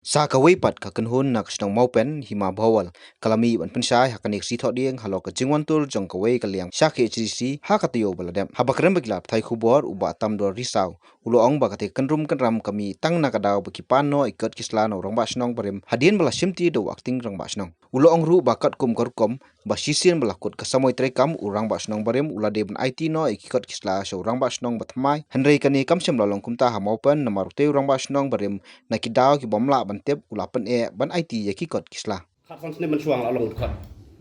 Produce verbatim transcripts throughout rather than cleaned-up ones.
Sa kawei pat ka kynhun na ka shnong Mawpen, Hima Bhowal, ka la mih ban pynshai ha kane ka sngi Thohdieng halor ka jingwan tur jong kawei ka liang sha K H A D C ha ka taïew ba la dep. Haba kren bad ki lad pathai khubor u Bah Tamdor Risaw u la ong ba katei ka kynrum kynram ka mih tang na ka daw ba ki pan noh ïa ki kot ki sla na u rangbah shnong barim hadien ba la shimti da u acting rangbah shnong. U la ong ruh ba katkum ka rukom ba shisien ba la kut ka samoi treikam, u rangbah shnong barim u la dei ban aiti noh ïa ki kot ki sla sha u rangbah shnong ba thymmai, hynrei kane kam shym la long kumta ha Mawpen namar utei u rangbah shnong barim na ki daw ki bym lah ban tip u la pyneh ban aiti ïa ki kot ki sla. Khatsan snem mynshuwa nga la long u dkhot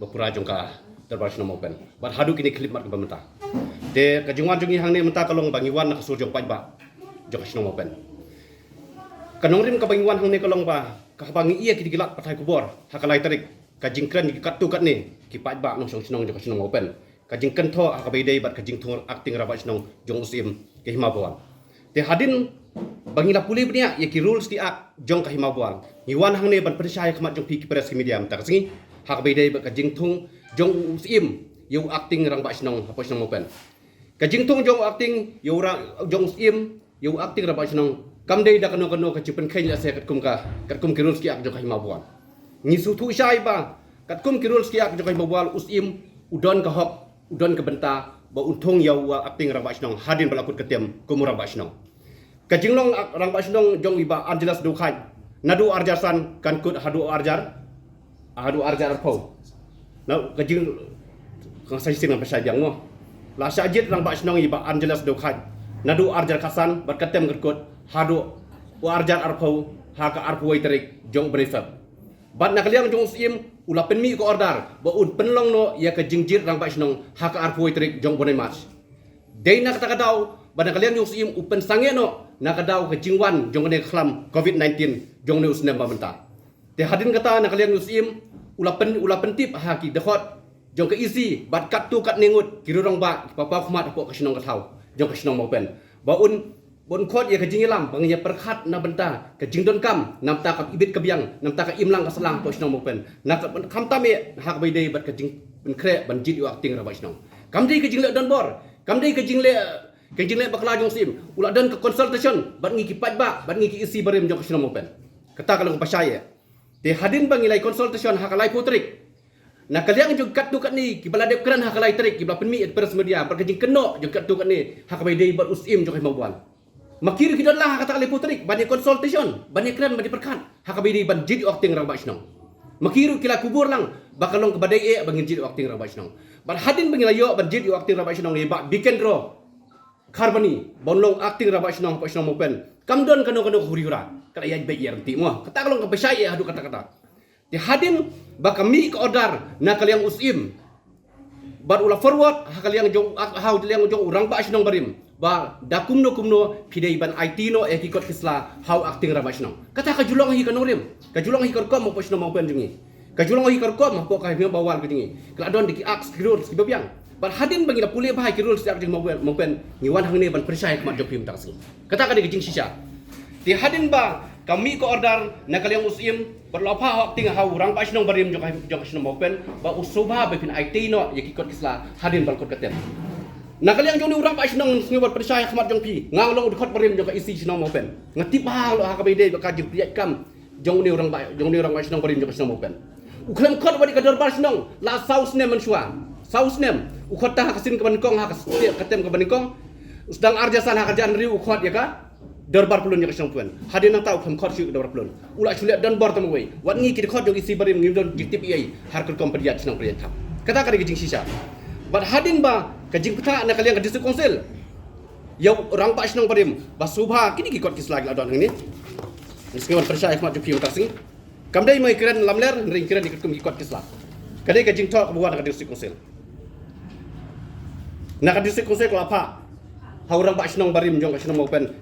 ba pura jong ka dorbar shnong Mawpen bad haduh kine ki khyllipmat kiba mynta. Te ka jingwan jong ngi hangne mynta ka long ba ngi wan na ka sur jong paidbah jong ka shnong Mawpen. Ka nongrim kaba ngi wan hangne ka long ba ka haba ngi ïa ki dei ki lad pathai khubor ha ka lai tarik, ka jingkren ki katto katne ki paidbah nongshong shnong jong ka shnong Mawpen, ka jingkynthoh ha kaba ïadei bad ka jingthung acting rangbah shnong jong u Syiem ka Hima Bhowal. Te hadien ba ngi la pule bniah ïa ki rules ki act jong ka Hima Bhowal, ngi wan hangne ban pynshai ha khmat jong phi ki press ki media mynta ka sngi ha kaba ïadei bad ka jingthung jong u Syiem ïa u acting rangbah shnong hapoh shnong Mawpen. Ka jingthung jong u acting ïa u ra-, jong u Syiem ïa u acting rangbah shnong kam dei da kano kano ka jingpynkheiñ lehse katkum ka, katkum ki rules ki act jong ka Hima Bhowal. Ngi sngewthuh shai ba katkum ki rules ki act jong ka Hima Bhowal u Syiem u don ka hok, u don ka bynta ba un thung ïa u acting rangbah shnong hadien ba la kut ka term kum u rangbah shnong. Ka jinglong rangbah shnong jong i Bah Angelus Dewkhait naduh arjar san kan kut haduh arjar, haduh arjar arphew. Na ka jing, ka sa shisien ngan pynshai biang mo. La shah jied rangbah shnong i Bah Angelus Dewkhait naduh arjar khatsan bad ka term kan kut haduh u arjar arphew ha ka arphew wei tarik jong u bnai Feb. Bad na ka liang jong u Syiem u la pynmih ka order ba un pynlong noh ïa ka jingjied rangbah shnong ha ka arphew wei tarik jong u bnai March. Dei na kata ka daw ba na ka liang jong u Syiem u pynsangeh noh na ka daw ka jingwan jong kane ka khlam covid nineteen jong une u snem ba mynta. Te hadien kata na ka liang jong u Syiem u la pyn-, u la pyntip ha ki dkhot jong ka E C bad katto katne ngut ki rangbah ki paw khmat hapoh ka shnong ka thaw jong ka shnong Mawpen ba un, ba un khot ïa ka jingïalam ba ngin ïa pyrkhat na bynta ka jingdonkam, na bynta ka ibit ka biang, na bynta ka imlang ka sahlang hapoh shnong Mawpen. Na ka, khamtam eh ha kaba ïadei bad ka jingpynkhreh ban jied ïa u acting rangbah shnong. Kam dei ka jingleh donbor, kam dei ka jingleh, ka jingleh bakla jong u Syiem. U la don ka consultation bad ngi ki paidbah, bad ngi ki E C barim jong ka shnong Mawpen. Kata ka long kaba shai eh. Te hadien ba ngi la ïa consultation ha ka laiphew tarik, na ka liang jong katto katne kiba la dep kren ha ka lai tarik kiba la pynmih ïa ka press media bad ka jingkynnoh jong katto katne ha kaba ïadei bad u Syiem jong ka Hima Bhowal. Ma ki ruh ki don lang ha kata ka laiphew tarik ban ïa consultation, ban ïa kren, ban ïa pyrkhat ha kaba ïadei ban jied ïa u acting rangbah shnong. Ma ki ruh ki la kubur lang ba ka long kaba dei eh ba ngin jied ïa u acting rangbah shnong. Bad hadien ba ngi la ïoh ban jied ïa u acting rangbah shnong ïa i Bah Bikendro Kharbani ban long acting rangbah shnong hapoh shnong Mawpen, kam don kano kano ka huri hura. Ka la ïaid beit ïaid ryntih mo. Kata ka long kaba shai eh haduh katta katta. Te hadien ba ka mih ka order na ka liang u Syiem bad u la forward ha ka liang jong, ha ka liang jong u rangbah shnong barim ba da kumno kumno phi dei ban aiti noh ïa ki kot ki sla ha u acting rangbah shnong. Kata ka ju long hi ka nongrim, ka ju long hi ka rukom hapoh shnong Mawpen jong ngi. Ka ju long hi ka rukom hapoh ka Hima Bhowal ka jong ngi. Ka la don da ki acts, ki rules kiba biang. Bad hadien ba ngi la pule bha ïa ki rules ki act jong Mawpen, Mawpen, ngi wan hangne ban pynshai ha khmat jong phi mynta ka sngi. Kata ka dei ka jingshisha. Te hadien ba ka mih ka order na ka liang u Syiem bad la phah ha u acting ha u rangbah shnong barim jong ka, jong ka shnong Mawpen ba u sngewbha ba phin aiti noh ïa ki kot ki sla hadien ba la kut ka term. Na ka liang jong une u rangbah shnong, ngi sngewbha ban pynshai ha khmat jong phi, nga long u dkhot barim jong ka E C shnong Mawpen. Nga tip bha halor ha kaba ïadei bad ka jingpynïaid kam jong une u rangbah, jong une u rangbah shnong barim jong ka shnong Mawpen. U khlem khot wat ïa ka dorbar shnong la saw snem mynshuwa. Saw snem u khot tang ha ka sien kaba nyngkong, ha ka sien, ka term kaba nyngkong. U sdang arjar san, ha ka arjar hynriew u khot ïa ka dorbar pyllun jong ka shnong Mawpen. Hadien nangta u khlem khot shuh ïa ka dorbar pyllun. U la shu leh donbor tang marwei. Wat ngi ki dkhot jong E C barim ngim don jingtip ei ei ha ka rukom pynïaid shnong pynïaid thaiñ. Kata ka dei ka jingshisha. Bad hadien ba ka jingpynthah na ka liang ka District Council ïa u rangbah shnong barim ba sngewbha kine ki kot ki sla ki la don hangne. Ngi sngewbha ban pynshai ha khmat jong phi mynta ka sngi. Kam dei ma ngi kren lamler, hynrei ngi kren ïa katkum ki kot ki sla. Ka dei ka jingthoh kaba wan na ka District Council. Na ka District Council ka la phah ha u rangbah shnong barim jong ka shnong Mawpen,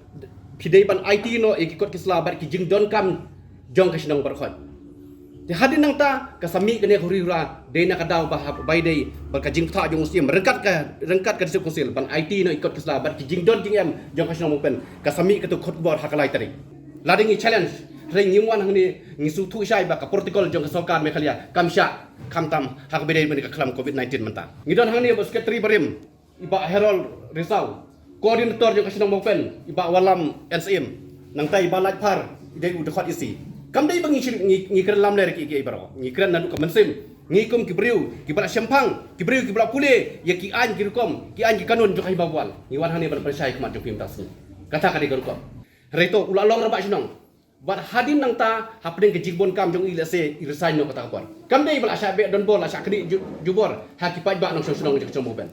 phi dei ban aiti noh ïa ki kot ki sla bad ki jingdonkam jong ka shnong baroh khoit. Te hadien nangta ka sa mih kane ka huri hura, dei na ka daw ba ha, ba ïadei bad ka jingpynthah jong u Syiem ryngkat ka, ryngkat ka District Council ban aiti noh ïa ki kot ki sla bad ki jingdon jingem jong ka shnong Mawpen. Ka sa mih katto ka khot khubor ha ka lai tarik. Lada ngi challenge, hynrei ngim wan hangne, ngi sngewthuh shai ba ka protocol jong ka sorkar Meghalaya kam shah, khamtam ha kaba ïadei bad ka khlam covid nineteen mynta. Ngi don hangne bad u Secretary barim, i Bah Harold Risaw, Coordinator jong ka shnong Mawpen, i Bah Wallam N Syiem, nangta i Bah Laitphar, i dei u dkhot E C. Kam dei ba ngi shu, ngi, ngi kren lamler ki, ki baroh. Ngi kren naduh ka mynsiem. Ngi kum ki briew kiba la shemphang, ki briew kiba la pule ïa ki aiñ ki rukom, ki aiñ ki kanun jong ka Hima Bhowal. Ngi wan hangne ban pynshai khmat jong phi mynta ka sngi. Kata ka dei ka rukom. Hynrei to u la long rangbah shnong. Bad hadien nangta hapdeng ka jingbun kam jong i lehse i resign noh kata ka por. Kam dei ba la shah beh donbor, la shah knieh ju-, jubor ha ki paidbah nongshong shnong jong ka shnong Mawben.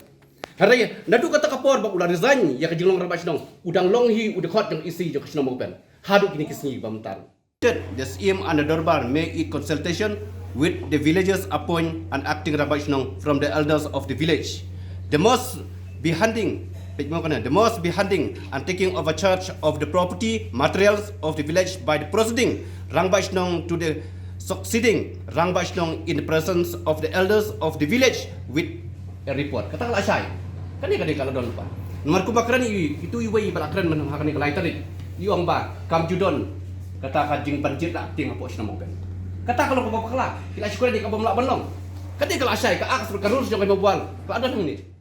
Hynrei naduh kata ka por ba u la resign ïa ka jinglong rangbah shnong, u dang long hi u dkhot jong EC jong ka shnong Mawben haduh kine ki sngi ba mynta. The Syiem and the Dorbar may in consultation with the villagers appoint an acting rangbah shnong from the elders of the village. The most be handing, page mo kana, the most be handing and taking over charge of the property materials of the village by the proceeding rangbah shnong to the succeeding rangbah shnong in the presence of the elders of the village with a report. Kata ka la shai. Kane, kane ka la don pa. Namar kumba kren i, itu iwei ba la kren mynta ha kane ka lai tarik. I ong ba kam ju don kata ka jingpynjot la tieng hapoh shnong Mawben. Kata ka long kaba bakla. Ki la shu kren ïa kaba ym lah ban long. Kane ka la shai, ka act, ka rules jong ka Hima Bhowal ka la don hangne.